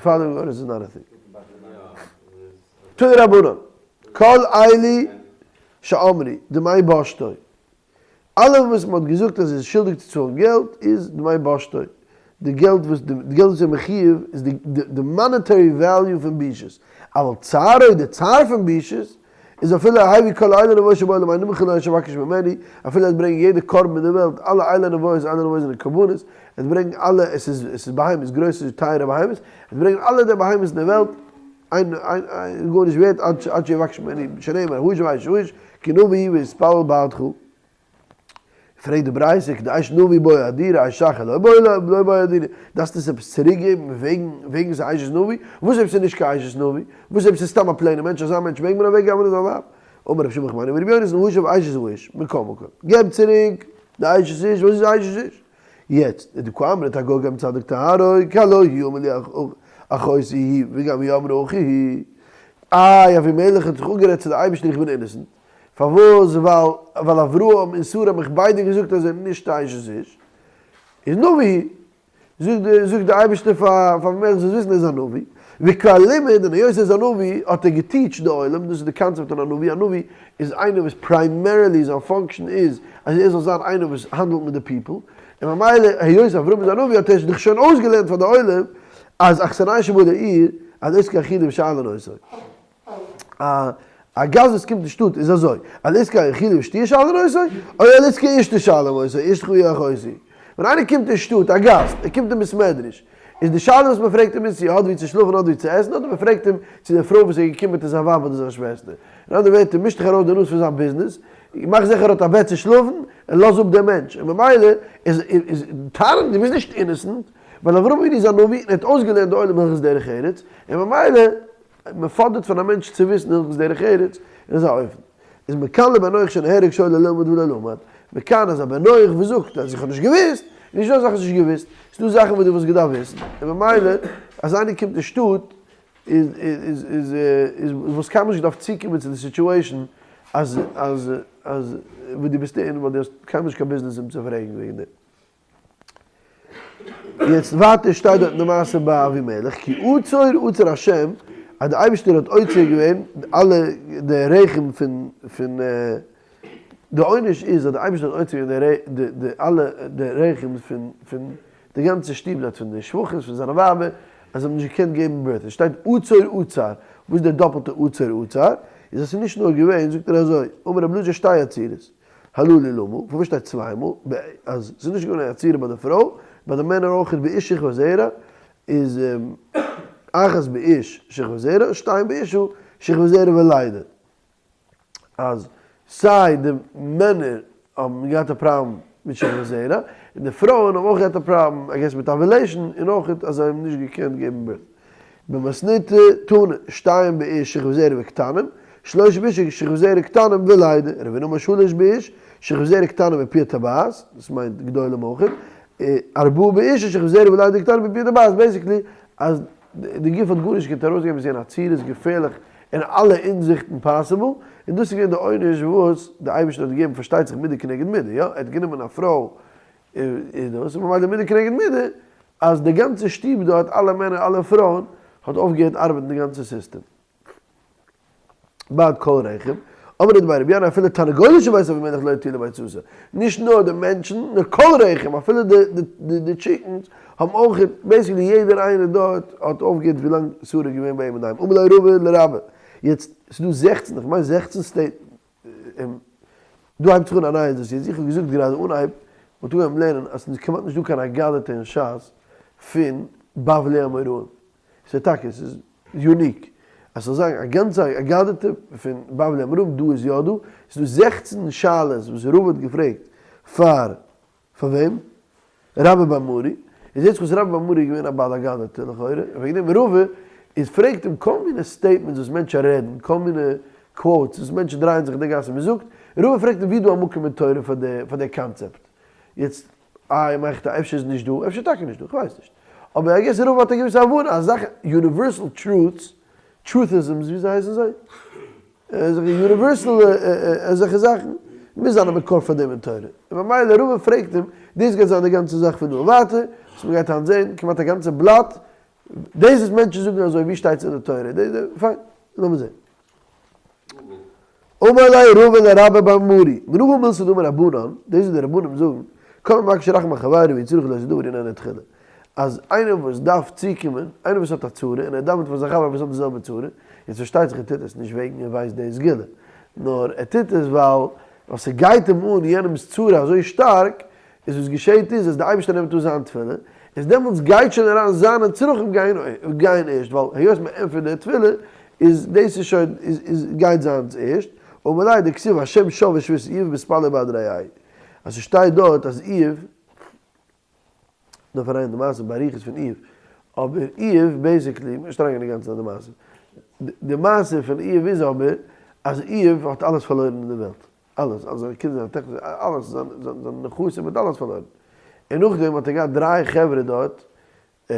Following orders is not a thing. תנו רבנן, כל אלו שאמרו, דמי בושתו, אלע וואס מען האט געזאגט אז ער איז שולדיג צו צאלן געלט איז דמי בושתו, די געלט וואס די געלט וואס ער איז מחיוב איז די די monetary value פון בושות, אבל צערו די צער פון בושות איז אפילו הביא כל אילי נביות שבעולם אינו מוחל לו עד שיבקש ממנו, אפילו ער וועט ברענגען יעדע קרבן אין די וועלט, אלע אילי נביות אילי נביות זענען קרבנות, ער וועט ברענגען אלע עס איז עס איז בהמות גרויסע טייערע בהמות, ער וועט ברענגען אלע די בהמות אין די וועלט, אין אין גארנישט ווערט עד שיבקש ממנו, שנאמר האיש ואשת האיש כי נביא הוא ויתפלל בעדך. פרעגט די ברייתא כדאשת נביא בעי אהדורי אשת אחר לא בעי לא בעי אהדורי, דארפסטו עס עפעס צוריק געבן וועגן וועגן ס'איז אשת נביא? וואס אויב ס'איז נישט קיין אשת נביא? וואס אויב ס'איז סתם א plain ע מענטש אזא מענטש מעג מען אוועק גנב'נען זיין ווייב? אמר רבי שמעון בר נחמני אמר רבי יונתן השב אשת האיש מכל מקום, געב צוריק די אשת איש, וואס איז אשת איש? יעצט, דקאמרת הגה גם צדיק טהרו כי הלא הוא אמר לי אחותי היא וגם היא אמרה אחי הוא. איי אבימלך האט זיך אפגערעדט צו די אייבערשטער איך בין innocent. פארוואס? ווייל ווייל אברהם און שרה האבן מיך ביידע געזאגט אז זיי זענען נישט אשת איש. איז נביא הוא. זאגט די זאגט די אייבערשטער פאר פאר אבימלך זאלסט וויסן ער איז א נביא. וכבר לימד און היות ער איז א נביא האט ער געטיטשט די עולם, דאס איז די קאנצעפט פון א נביא, א נביא איז איינער וואס primarily זיין function איז אז ער זאל זיין איינער וואס האנדלט מיט די people, און ממילא היות אברהם איז א נביא האט ער זיך שוין אויסגעלערנט פאר די עולם אז אכסנאי שבא לעיר על עסקי אכילה ושאלין אותו. א א גאסט וואס קומט אין שטאט איז אזוי, על עסקי אכילה ושתיה שואלין אותו, או על עסקי אשתו שואלין אותו, אשתך היא אחותי. ווען איינער קומט אין שטאט, א גאסט, ער קומט אין בית מדרש, איז די שאלה וואס מען פרעגט אים איז צו ער האט וואו צו שלאפן אדער וואו צו עסן, אדער מען פרעגט אים צו די פרוי וואס איז געקומען מיט איז זיין ווייב אדער זיין שוועסטער. אין אנדערע ווערטער, מיש דיך ארויס די נאז פון זיין ביזנעס, מאך זיכער ער האט א בעט צו שלאפן, און לאז אפ דעם מענטש. און ממילא איז איז טענה'ן דו ביסט נישט innocent, ווייל אברהם אבינו איז א נביא און ער האט אויסגעלערנט די עולם הלכות דרך ארץ, און ממילא מען פאדערט פון א מענטש צו וויסן הלכות דרך ארץ אין אזא אופן. איז מכאן לבן נח שנהרג שהיה לו ללמוד ולא למד, מכאן אז א בן נח וואס זאגט אז איך האב נישט געוואוסט, איז נישט דא אזאך נישט געוואוסט, ס'איז דא זאכן וואס דו וואלסט געדארפט וויסן, און ממילא אז איינער קומט אין שטאט איז איז איז איז וואלסט קיינמאל נישט געדארפט צוקומען צו די situation אז אז אז וואס דו ביסט אין ווייל דו האסט קיינמאל נישט קיין ביזנעס אים צו פרעגן וועגן דעם. יעצט ווייטער שטייט דארט אין די מעשה ביי אבימלך כי עצור עצר השם אז די אייבערשטער האט עוצר געווען אלע די רחם פון פון די עונש איז אז די אייבערשטער האט עוצר געווען די די אלע די רחם פון פון די גאנצע שטוב דארט פון די שפחות פון זיינע ווייבער אז זיי האבן נישט געקענט געבן birth עס שטייט עצור עצר וואס איז דער דאפלטע עצור עצר איז אז ס'איז נישט נאר געווען זאגט ער אזוי אמר רבי אלעזר שתי עצירות הללו למה, פארוואס שטייט צוויי מאל, אז ס'איז נישט געווען א עצירה ביי די פרוי, ביי די מענער אויך באיש שכבת זרע, איז אחת באיש שכבת זרע, שתיים באשה שכבת זרע ולידה. אז. סיי די מענער האבן געהאט א פראבלעם מיט שכבת זרע, און די פרויען האבן אויך געהאט א פראבלעם I guess מיט ovulation, און אויך אז זיי האבן נישט געקענט געבן birth. במתניתא תנא, שתיים באיש שכבת זרע וקטנים, שלושה באיש שכבת זרע קטנים ולידה, רב הונא אמר שלש באיש שכבת זרע קטנים ופי הטבעת, דאס מיינט גדולים אויך, ארבעה באיש שכבת זרע ולידה קטנים ופי הטבעת, basically אז די גוף האט גארנישט געקענט ארויסגעבן, ס'איז געווען א צורה, ס'איז געפערליך אין אלע אינזיכטן possible, און דאס איז געווען די עונש וואס די אייבערשטער האט געגעבן, פארשטייט זיך מידה כנגד מידה, יא, ער האט גענומען א פרוי און דאס, און ממילא מידה כנגד מידה, אז די גאנצע שטוב דארט, אלע מענער אלע פרויען, האט אויפגעהערט ארבעטן די גאנצע סיסטעם. בעד כל רחם, אמרי דבי רבי ינאי אפילו תרנגולת שבית אבימלך לא הטילה ביצתה, נישט נאר די מענטשן, נאר כל רחם, אפילו די chickens האבן אויך, basically יעדער איינער דארט האט אויפגעהערט ווילאנג שרה איז געווען ביי אים אינדערהיים, אמר ליה רבא לרבה, יעצט ס'איז דא 16, איך מיין 16 state, דא הייבט זיך אן א נייע דאס יעצט, איך האב געזאגט גראדע אנהייב, מ'האט אנגעהויבן לערנען אז ס'איז כמעט נישט דא קיין אגדתא אין שס פון בבלי אמוראים, ס'איז טאקע, ס'איז unique אז ס'זאל זיין א גאנצע אגדתא פון בבלי אמוראים, דא איז יא דא, ס'איז דא 16 שאלות וואס רבא האט געפרעגט פאר, פאר וועם? רבה בר מרי, און זעהט זיך אויס רבה בר מרי איז געווען א בעל אגדתא לכאורה, און וועגן דעם רבא איז פרעגט אים כל מיני statements וואס מענטשען רעדן, כל מיני quotes וואס מענטשען דרייען זיך אין די גאס און מ'זאגט, רבא פרעגט אים ווי איז דא א מקום אין תורה פאר די פאר די קאנצעפט? יעצט איי מאכט א אפשר איז נישט דא, אפשר טאקע נישט דא, כ'ווייס נישט. אבער I guess רבא האט א געוויסע הבנה אז זאכן, universal truths, truthisms, וויאזוי הייסן זיי? אזעלכע universal אזעלכע זאכן, מוז זיין א מקור פאר דעם אין תורה. און ממילא רבא פרעגט אים, דאס גייט זיין די גאנצע זאך פון דא און ווייטער, וואס מ'גייט היינט זען, כמעט א גאנצע בלאט, דאס וואס מענטשן זאגן אזוי, ווי שטייט עס אין די תורה? פיין, לאמיר זען. אמר ליה רבא לרבה בר מרי, מנא הא מילתא דאמור רבנן, דאס וואס די רבנים זאגן, כל המבקש רחמים על חברו והוא צריך לאותו דבר ינענה תחילה, אז איינער וואס דארף צוקומען, איינער וואס האט א צרה און ער דאווענט פאר זיין חבר וואס האט די זעלבע צרה, יעצט פארשטייט זיך ער טוט עס נישט וועגן ער ווייסט די סגולה, נאר ער טוט עס ווייל ווייל ס'גייט אים אן יענעמ'ס צרה אזוי שטארק, איז וואס געשעהט איז אז די אייבערשטער נעמט אן זיין תפילה, איז דעמאלטס גייט שוין אריין זיינע צרכים גייען גייען ערשט, ווייל היות מען ענטפערט די תפילה איז דאס איז שוין איז איז גייט זיינס ערשט, אמר ליה דכתיב השם שב ושבות איוב בהתפללו בעד רעהו, אז ס'שטייט דארט אז איוב, דארף אריין די מעשה באריכות פון איוב, אבער איוב basically, נישט אריינגיין אינגאנצן אין די מעשה, די מעשה פון איוב איז אבער אז איוב האט אלעס פארלוירן אין די וועלט, אלעס, אלע זיינע קינדער, זיינע טעכטער, אלעס, זיינע נכסים, ער האט אלעס פארלוירן. און נאכדעם האט ער געהאט דריי חברה דארט, ווי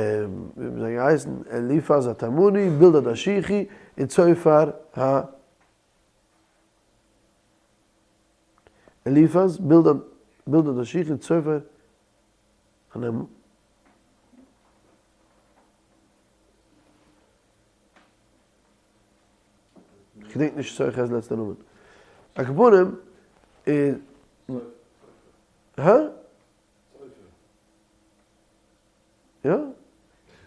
האבן זיי געהייסן, אליפז התימני, בלדד השוחי, און צופר ה. אליפז, בלדד, בלדד השוחי, צופר הנעמ. כ'געדענק נישט צופר'ס לעצטע נאמען. על כל פנים איז. הא? יא?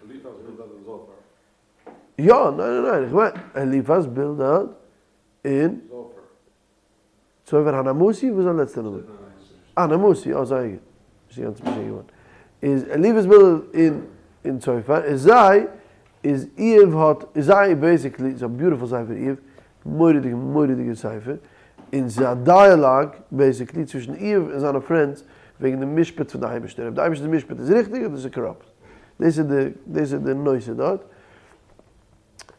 אליפז בלדד און צופר. יא, ניין ניין ניין, איך מיין אליפז בלדד און. צופר. צופר הנעמתי? וואס איז זיין לעצטע נאמען? אה, נעמתי, אה זייער גוט. נישט אינגאנצן משוגע געווארן. איז אליפז בלדד און און צופר איז זיי איז איוב האט איז זיי basically ס'איז א beautiful ספר איוב, מורא'דיגע מורא'דיגע ספר, און ס'איז א dialogue basically צווישן איוב און זיינע friends וועגן די משפט פון די אייבערשטער, אויב די אייבערשטער'ס משפט איז ריכטיג אדער ס'איז corrupt. דאס איז די דאס איז די נושא דארט.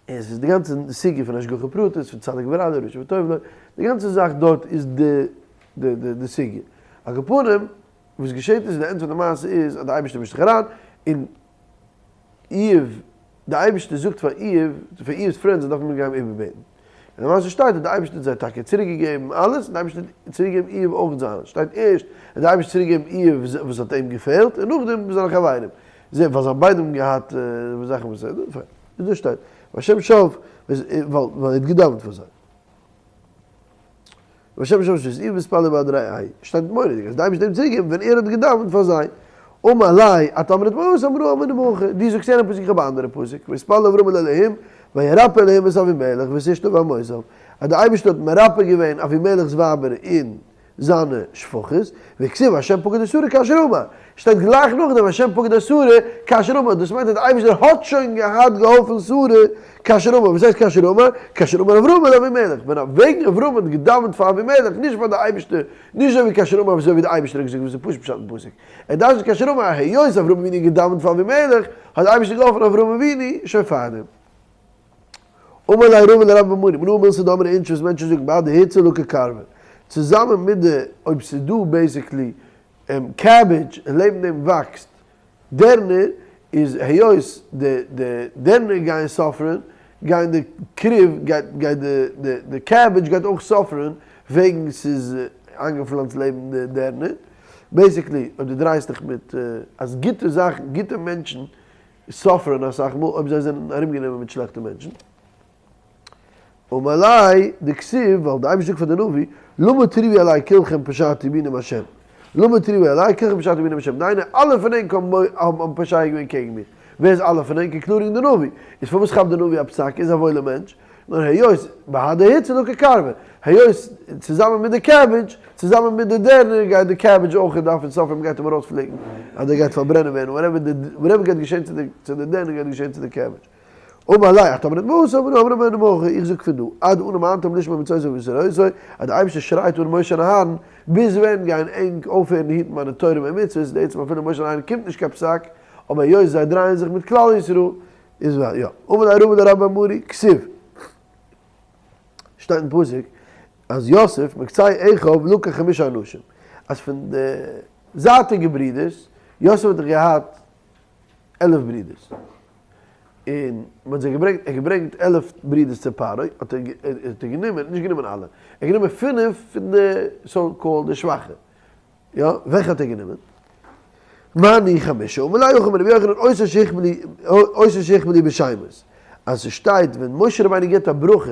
און ס'איז די גאנצע סוגיא פון השגחה פרטית, פון צדיק ורע לו, רשע וטוב לו, די גאנצע זאך דארט איז די די די די סוגיא. על כל פנים, וואס געשעט איז, די end פון די מעשה איז אז די אייבערשטער מישט זיך אריין, און איוב, די אייבערשטער זאגט פאר איוב, פאר איוב'ס friends זיי דארפן אים גיין איבערבעטן. און למעשה שטייט אז די אייבערשטער האט זיי טאקע צוריק געגעבן אלעס, און די אייבערשטער האט צוריק געגעבן איוב אויך זיינס. שטייט ערשט אז די אייבערשטער האט צוריק געגעבן איוב וואס האט אים געפעלט, און נאכדעם זיינע חברים. זיי, ווייל זיי האבן ביידע געהאט זאכן וואס ער, פיין. איז דא שטייט, והשם שב, ווייל ער האט געדאווענט פאר זיי. והשם שב שבות איוב בהתפללו בעד רעהו, שטייט מורא'דיג אז די אייבערשטער האט אים צוריק געגעבן ווען ער האט געדאווענט פאר זיי. אמר ליה, את אמרת מהתם ראה אמינא מהכא, דו זאגסט יענע פסוק איך האב א אנדערע פסוק, ויתפלל אברהם אל אלהים, וירפא אלהים את אבימלך ואת אשתו ואמותיו, אז די אייבערשטער האט מרפא געווען אבימלך'ס ווייבער און. זיינע שפחות, וכתיב השם פקד את שרה כאשר אמר, שטייט גלייך נאכדעם השם פקד את שרה כאשר אמר, דאס מיינט אז דער אייבערשטער האט שוין געהאט געהאלפן שרה כאשר אמר, וואס הייסט כאשר אמר? כאשר אמר אברהם אל אבימלך, ווען וועגן אברהם האט געדאווענט פאר אבימלך, נישט פאר די אייבערשטער, נישט אזוי ווי כאשר אמר אזוי ווי די אייבערשטער האט געזאגט וואס איז פשוט פשט אין פסוק, ער דרש'נט כאשר אמר היות אברהם אבינו האט געדאווענט פאר אבימלך, האט די אייבערשטער געהאלפן אברהם אבינו שוין פארדעם. אמר ליה רבא לרבה בר מרי, מנא מילתא דאמרי אינשי וואס מענטשן זאגן בהדי היצי לקו כרבא, צוזאמען מיט די אויב ס'איז דא basically cabbage און לעבן דעם וואקסט דערנער, איז היות די די דערנער גייען suffer ען, גייען די כרוב גייט גייט די די די cabbage גייט אויך suffer ען וועגן ס'איז איינגעפלאנצט לעבן די דערנער, basically אויב דו דרייסט דיך מיט אז גוטע זאכן גוטע מענטשן suffer ען אסאך מאל אויב זיי זענען ארומגענומען מיט שלעכטע מענטשן. אמר ליה דכתיב, ווייל די אייבערשטער זאגט פאר די נביא, למה תריבו עלי כלכם פשעתי בי נאם השם, למה תריבו עלי כלכם פשעתי בי נאם השם, דהיינו אלע פון ענק האבן פושע געווען קעגן מיך, ווער איז אלע פון ענק? including די נביא, איז פארוואס כאפט די נביא א פסק, ער איז א וואוילער מענטש, נאר היות בהדי היצי לקו כרבא, היות צוזאמען מיט די cabbage, צוזאמען מיט די דערנער גייט די cabbage אויך דארפן suffer ען, מ'גייט אים ארויספליקן אז דער גייט פארברענען ווערן, whatever גייט געשען צו די דערנער גייט געשען צו די cabbage. אמר ליה, אתה אמרת מהתם, אנא אמרי מהכא, איך זאג פון דא, עד אנה מאנתם לשמור מצותי ואסורותיי, אז די אייבערשטער שרייט אן משה און אהרן, ביז ווען גייען ענק אויפהערן היטן מיינע תורה און מצוות, בעצם אפילו משה און אהרן קומט נישט קיין פסק, אבער היות זיי דרייען זיך מיט כלל ישראל, איז ווייל יא. אמר ליה רבא לרבה בר מרי, כתיב. שטייט אין פסוק אז יוסף מקצה אחיו לקח חמשה אנשים, אז פון די זייטיגע ברידערס, יוסף האט דאך געהאט 11 ברידערס, און מען האט זיי געברענגט, ער האט געברענגט 11 ברידערס צו פרעה, האט ער האט ער גענומען, נישט גענומען אלע, ער האט גענומען פינף פון די so called די שוואכע, יא, וועלכע האט ער גענומען? מני חמשה, אמר ליה הכי אמר רבי יוחנן אותו אותו שהכפילו בשמות, אז ס'שטייט ווען משה רבינו גיבט א ברכה,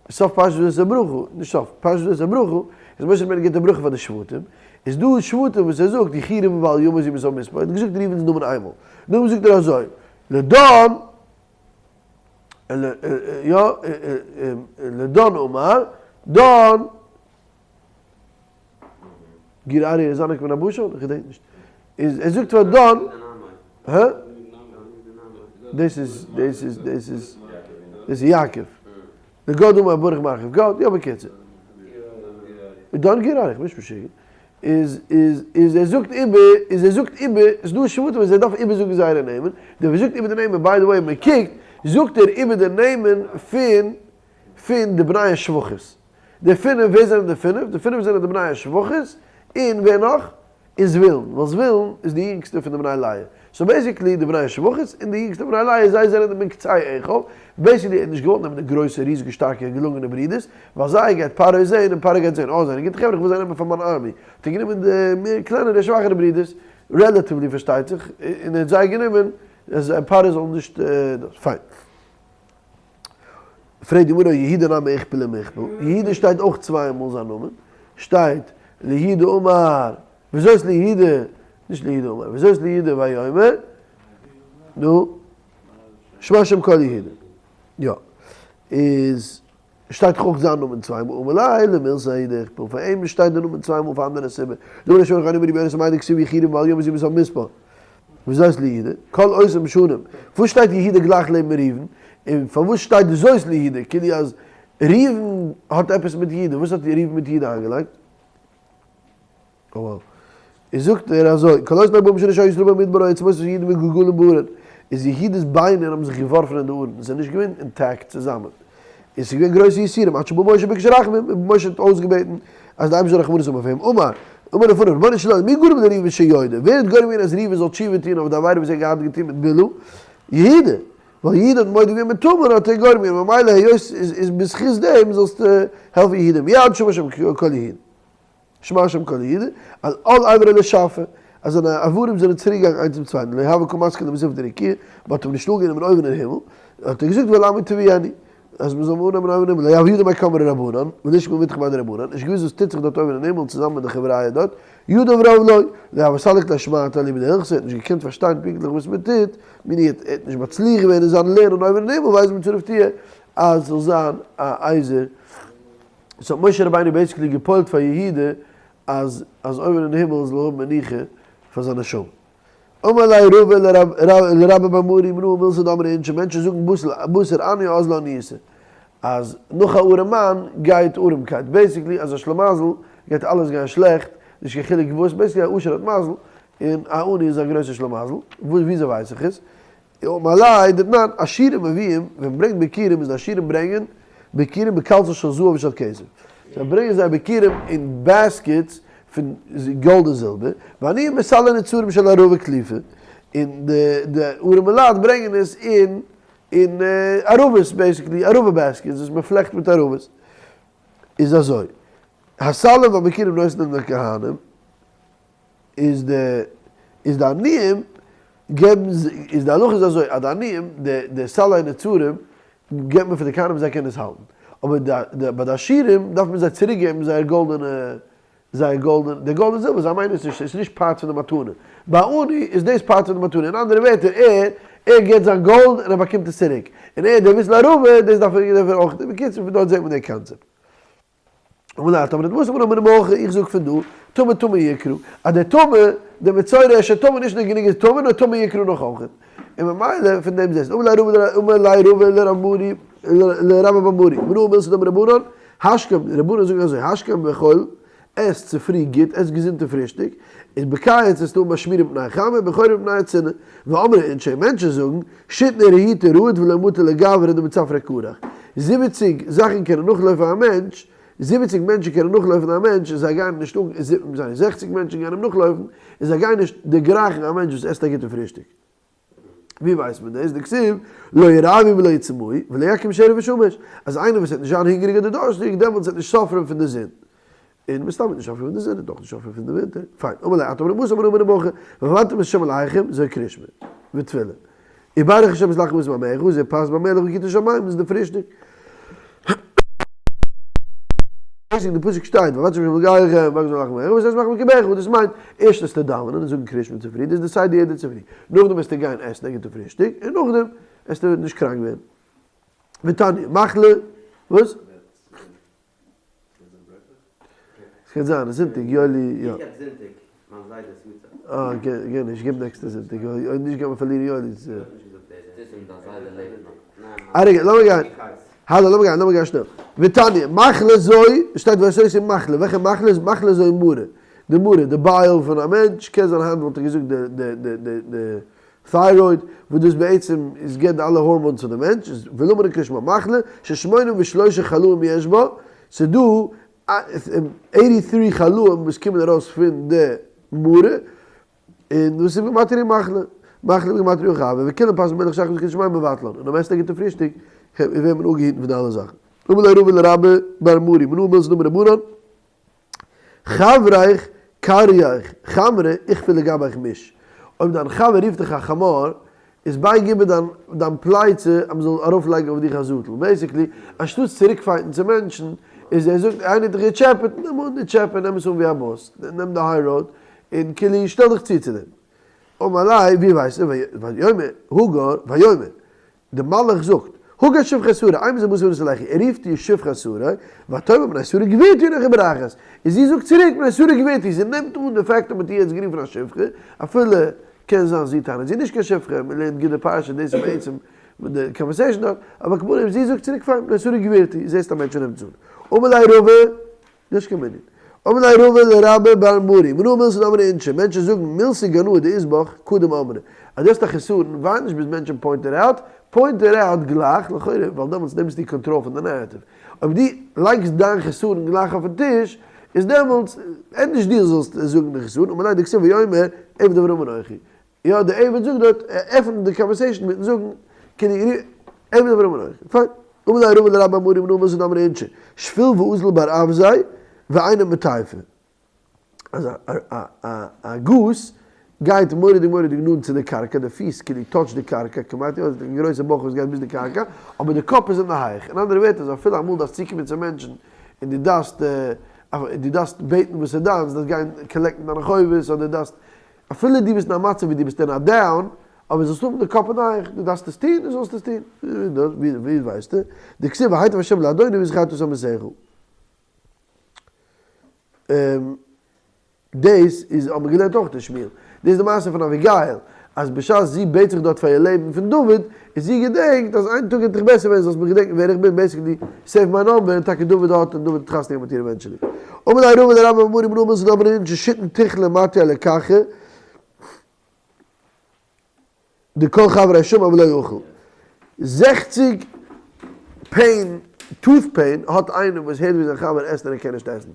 סוף פרשת וזאת הברכה, נישט סוף, פרשת וזאת הברכה, איז משה רבינו גיבט א ברכה פאר די שבטים, איז דא שבטים וואס ער זאגט יחי ראובן ואל ימות ימות על מספר, ער האט געזאגט ראובן'ס נאמען איינמאל, נאכדעם זאגט ער אזוי, לדן, יא, לדן אמר, דן, גור אריה איז אנעק מן הבשן? איך געדענק נישט. איז ער זאגט פאר דן, הא? דאס איז דאס איז דאס איז דאס איז יעקב. לגד אמר ברוך מרחיב גד, יא בקיצור. דן גור אריה, איך בין נישט משוגע. איז איז איז ער זאגט איבער, איז ער זאגט איבער, ס'איז דא שבטים וואס ער דארף איבערזאגן זייערע נעמען, דער וואס זאגט איבער די נעמען, by the way מען קוקט, זאגט ער איבער די נעמען פון פון די בני השפחות. די פינף, ווער זענען די פינף? די פינף זענען די בני השפחות, און ווער נאך? און זבולון, ווייל זבולון איז די יונגסטע פון די בני לאה. so basically די בני השפחות און די יונגסטע בני לאה, זיי זענען די מקצה אחיו. basically ער האט נישט געוואלט נעמען די גרויסע ריזיגע שטארקע געלונגענע ברידערס, ווייל זיי גייט פרעה זעהן און פרעה גייט זעהן, אה זיי זענען גוטע חברה איך וויל זיי נעמען פאר מיין army. האט ער גענומען די מער קלענערע שוואכערע ברידערס, relatively פארשטייט זיך, און ער האט זיי גענומען אז פרעה זאל נישט דאס. פיין. פרעגט די גמרא יהודה נמי איכפל ומכפל, יהודה שטייט אויך צוויי מאל זיין נאמען, שטייט ליהודה אמר, וזאת ליהודה, נישט ליהודה אמר, וזאת ליהודה ויאמר, נו, שמע שם קול יהודה, יא, איז שטייט דאך אויך זיין נאמען צוויי מאל, אמר ליה למילתא הוא דאיכפל, פאר אים שטייט די נאמען צוויי מאל פאר אנדערע סיבה, דאמר ר' שמעון חנינא ברבי יונתן מאי דכתיב יהי ראובן ואל ימות ימות על מספר. וזאת ליהודה, כל אותם שנים, פארוואס שטייט יהודה גלייך לעבן ראובן, און פארוואס שטייט זאת ליהודה, כאילו אז ראובן האט עפעס מיט יהודה, וואס האט ראובן מיט יהודה איינגעלייגט? אוי איז זאגט ער אזוי, כל אותן ארבעים שנה שהיו ישראל במדבר היו עצמותיו של יהודה מגולגלין בארון, איז יהודה'ס ביינער האבן זיך געווארפן אין די ארון, זיי זענען נישט געווען intact צוזאמען, און ס'איז געווען גרויסע יסורים, עד שבא משה וביקש רחמים, און משה האט אויסגעבעטן אז די אייבערשטער זאל רחמנות האבן אויף אים, אמר, אמר לפניו, רבונו של עולם, מי גרם לראובן שיודה, ווער האט גורם געווען אז ראובן זאל תשובה טון אויף די עבירה וואס ער האט געהאט געטון מיט בלהה? יהודה, ווייל יהודה האט מודה געווען מיט תמר האט ער גורם געווען, ממילא היות איז בזכות דעם זאלסטו העלפן יהודה, מיד שמע שם קול יהודה. שמע השם קול יהודה, אז על אברי לשפע, אז זיינע אברים זענען צוריק געגאנגען איינס צום צווייטן, לא הוה קא מסכים למתיבתא דרקיעא, מען האט אים נישט אנגענומען אויבן אין הימל, האט ער געזאגט ולעמי תביאני, אז מען זאל אים אננעמען אויבן אין הימל, לא הוה ידע מאי קאמרי רבנן, ולישמע מידך מאי דרבנן, נישט געוואוסט וואס טוט זיך דארט אויבן אין הימל צוזאמען מיט די חבריא דארט, ידיו רב לו, לא הוה סליק ליה שמעתא אליבא דהלכתא, ער האט נישט געקענט פארשטיין פונקטליך וואס מען טוט, מיני ער האט נישט מצליח געווען אין זיין לערנען אויבן אין הימל, ועזר מצריו תהיה, אז ס'זאל זיין א עזר. סאו האט משה רבינו basically גע'פועל'ט פאר יהודה. אז אז אויבן אין הימל זאל ער האבן מנוחה פאר זיין נשמה. אמר ליה רבא לרבה בר מרי מנא הא מילתא דאמרי אינשי, מענטשן זאגן בתר עניא אזלא עניותא, אז נאך א ארעמאן גייט ארעמקייט, basically אז א שלמזל גייט אלעס גיין שלעכט, נישט קיין חילוק וואס, basically א עושר האט מזל, און א עני איז א גרויסע שלמזל, וויאזוי ווייס איך עס? אמר ליה דתנן, עשירים מביאים, ווען מ'ברענגט ביכורים איז די עשירים ברענגען ביכורים בקלסן של זהב ושל כסף, זיי ברענגען זיי ביכורים אין baskets פון גאלד און זילבער, ועניים בסלי נצרים של ערבה קלופה, און די די ארעמע לייט ברענגען עס אין אין ערבות basically, ערבה baskets וואס מ'פלעכט מיט ערבות, איז אזוי, הסלים והביכורים נותנים לכהנים. איז די איז די עניים געבן איז די הלכה איז אזוי אז די עניים די די סלי נצרים געבט מען פאר די כהנים זיי קענען עס האלטן אבער די די ביי די עשירים דארף מען זיי צוריק געבן זייער גאלדענע זייער גאלדענע די גאלד און זילבער זיי מיינען עס נישט עס איז נישט part פון די מתנה ביי עני איז דאס part פון די מתנה אין אנדערע ווערטער ער ער געבט זיין גאלד און ער באקומט עס צוריק און ער די ביסל ערבה דאס דארף ער אויך בקיצור פון דארט זעט מען די קאנצעפט. אמר ליה אתא אמרת אמר אמר מהכא איך זאג פון דא, טמא טמא יקרא, אז דער טמא, דער מצורע איז שוין טמא נישט נאר גענוג איז טמא נאר טמא יקרא נאך אויך, און ממילא פון דעם זעסט, אמר ליה רבא אמר ליה רבא לרב מרי לרבה בר מרי, מנא הא מילתא דאמרי רבנן, השכם, רבנן זאגן אזוי, השכם ואכול, עס צופרי גוט, עס געזונטע פרישטאג, איז בקיץ עסטו האבן א שמירה מפני החמה, בחורף מפני הצינה, ואמרי אינשי, מענטשן זאגן, שיתין רהיטי רהוט ולא מטו לגברא דמצפריה קרח, זיבעציג זאכן קענען נאכלויפן א מענטש, זיבעציג מענטשן קענען נאכלויפן א מענטש און זיי גייען נישט אן, זעכציג מענטשן גייען אים נאכלויפן און זיי גייען נישט דערגרייכן א מענטש וואס עסט א גוטע פרישטאג. ווי ווייסט מען דאס? דכתיב לא ירעבו ולא יצמאו ולא יקים שרף ושמש, אז איינער וואס וועט נישט זיין הונגעריג אדער דארשטיג, דעמאלטס וועט נישט suffer ן פון די זון. און מסתם וועט נישט suffer ן פון די זון, און דאך נישט suffer ן פון די ווינטער. פיין. אמר ליה אתה אמר רבא אמר רבא והעבדתם את השם אלהיכם, זו קריאת שמע ותפילה. וברך השם את לחם אשר בעמך, זו פת במלח וקטן של מים, דאס איז די פרישטאג. די פסוק שטייט, ועבדתם את השם אלהיכם, וברכת לחם עמך, ואת לחם בקרבך, דאס מיינט, ערשט וועסטו דאווענען און זאגן קריאת שמע צופרי, דאס איז די סדר יעדע צופרי, נאכדעם וועסטו גיין עסן א גוטע פרישטאג, און נאכדעם וועסטו נישט קראנק ווערן. ותניא, מחלה, וואס? ס'קען זיין, זונטאג, יואלי, יא. איך האב זונטאג, מיין זיידע'ס יארצייט. אה, גיי נישט, גיב נעקסטע זונטאג, אויב נישט גייט מען פארלירן יואלי'ס. א רגע, לאמיר גיין. האלא, לאמיר גיין, לאמיר גיין שנעל. ותניא, מחלה זו, שטייט והעשותי מחלה, וועלכע מחלה איז מחלה זו מרה? די מרה, די bile פון א מענטש, קען זיין היינט וואלט ער געזאגט די די די די די thyroid, וואס דאס בעצם איז געבט די אלע hormones פאר די מענטש, איז ולמה נקרא שמה מחלה, ששמונים ושלושה חלאים יש בה, ס'איז דא eighty three חלאים וואס קומען ארויס פון די מרה, און דאס איז בגימטריא מחלה, מחלה בגימטריא חווה, וכולן פת במלח שחרית וקידוש שמים מבטלן, און אז מ'עסט א גוטע פרישטאג ווערט מען אפגעהיטן פון די אלע זאכן. אמר ליה רבא לרבה בר מרי, מנא הא מילתא דאמרי רבנן, חבריך קריך חמרא איכפי לגביך מיש, אויב דיין חבר רופט דיך א חמור, איז בייג איבער דיין דיין פלייצע אז מ'זאל ארויף לייגן אויף דיך א זאטל, basically אנשטאטס צוריק fight ן צו מענטשן, איז ער זאגט איינער האט דיך געטשעפעט, נעם אן די טשעפע, נעם עס אן ווי א באס, נעם די high road, און כאילו שטעל דיך צו צו דעם. אמר ליה, ווי ווייסטו? ויאמר הגר, ויאמר, די מלאך זאגט, הגר שפחת שרה, אימא זו בתר ונשא לכי, ער רופט איר שפחת שרה, ותאמר מפני שרה גבירתי אנכי בורחת, און זי זאגט צוריק מפני שרה גבירתי, זי נעמט אן די fact אז מען האט איר יעצט גערופן א שפחה, אפילו קען זיין זי טענה'ט זי איז נישט קיין שפחה, מען לערנט גוט די פרשה, דאס איז בעצם די conversation דארט, אבער כמובן זי זאגט צוריק פיין מפני שרה גבירתי, זעסט א מענטש נעמט עס אן. אמר ליה רבא, נישט קיין מנין. אמר ליה רבא לרבה בר מרי, מנא הא מילתא דאמרי אינשי, מענטשן זאגן מילתא גנאי דאית בך קדם אמרה, אז דו האסט א חסרון ווארט נישט ביז מענטשן point ער out, point ער out גלייך, לכאורה ווייל דעמאלטס נעמסטו קאנטראל פון די narrative, אויב דו לייגסט דיין חסרון גלייך אויפן טיש, איז דעמאלטס ענדערש דו זאלסט זאגן די חסרון, אמר ליה דכתיב ויאמר עבד אברהם אנכי, יא די עבד זאגט דארט, ער עפענט די conversation מיטן זאגן כאילו עבד אברהם אנכי, פיין. אמר ליה רבא לרבה בר מרי מנא הא מילתא דאמרי אינשי, שפיל ואזיל בר אווזיה ואינו מטיפא. אז א goose גייט מורא'דיג מורא'דיג נאנט צו די קרקע, די פיס כאילו touch ט די קרקע כמעט, יא, די גרויסע בויך וואס גייט ביז די קרקע, אבער די קאפ איז אין די הייך. אין אנדערע ווערטער, אז אפילו אמאל דארפסט צוקומען צו מענטשן און דו דארפסט דו דארפסט בעטן וואס איז דיינס, דארפסט גיין collect ן דיינע חובות אדער דארפסט אפילו דו ביסט אין א מצב ווי דו ביסט אין א down, אבער זאלסט האבן די קאפ אין הייך, דו דארפסט עס טון, דו זאלסט עס טון. ווי ווייסטו? דכתיב והיטב השם לאדוני וזכרת את עמיתך. דאס איז האט מען געלערנט אויך אין שמואל, דאס איז די מעשה פון אביגיל, אז בשעת זי בעט זיך דארט פאר איר לעבן פון דוד, איז זי געדענקט אז איין טאג וועט איך בעסער ווערן זאלסט מיך געדענקן ווער איך בין, basically save my number, און טאקע דוד האט און דוד האט חתונה געהאט מיט איר eventually. אמר ליה רבא לרבה בר מרי מנא מילתא דאמרין אינשי שיתין תיכלי מטו לקחא, דכל חבריה שמע ולא אכל. 60 pain, tooth pain, האט איינער וואס הערט ווי זיין חבר עסט און ער קען נישט עסן.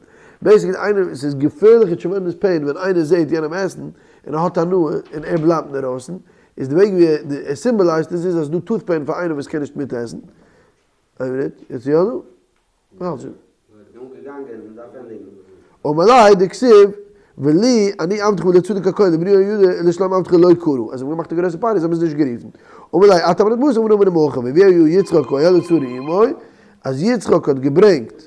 basically איינער, ס'איז געפערליכע tremendous pain ווען איינער זעהט יענעם עסן און ער האט הנאה און ער בלייבט אינדערויסן, איז די וועג ווי ער symbolize ט עס איז אז ס'דא tooth pain פאר איינער וואס קען נישט מיטעסן. איין מינוט, יעצט יא דא? נאך אלץ אמר ליה דכתיב ולי אני עבדך לצדוק הכהן לבני יהוידע ולשלמה עבדך לא קרא, אז זיי האבן געמאכט א גרויסע party זיי האבן עס נישט גערופן. אמר ליה אתה אמרת מוסר ואמר מוחא והביאה יצחק האהלה שרה אמו, אז יצחק האט געברענגט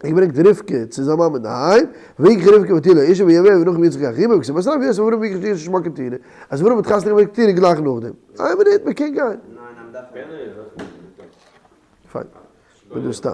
ער געברענגט רבקה צו זיין מאמע אינדערהיים, ויקח רבקה ותהי לו אשה ויביאה ונחם יצחק אחיו וכתיב בתריה ויוסף אברהם ויקח אשה שמה קטורה, אז אברהם האט חתונה געהאט מיט קטורה גלייך נאכדעם. איין מינוט מען קען גיין. ניין ניין מ'דארף פיין. מ'דארף סתם.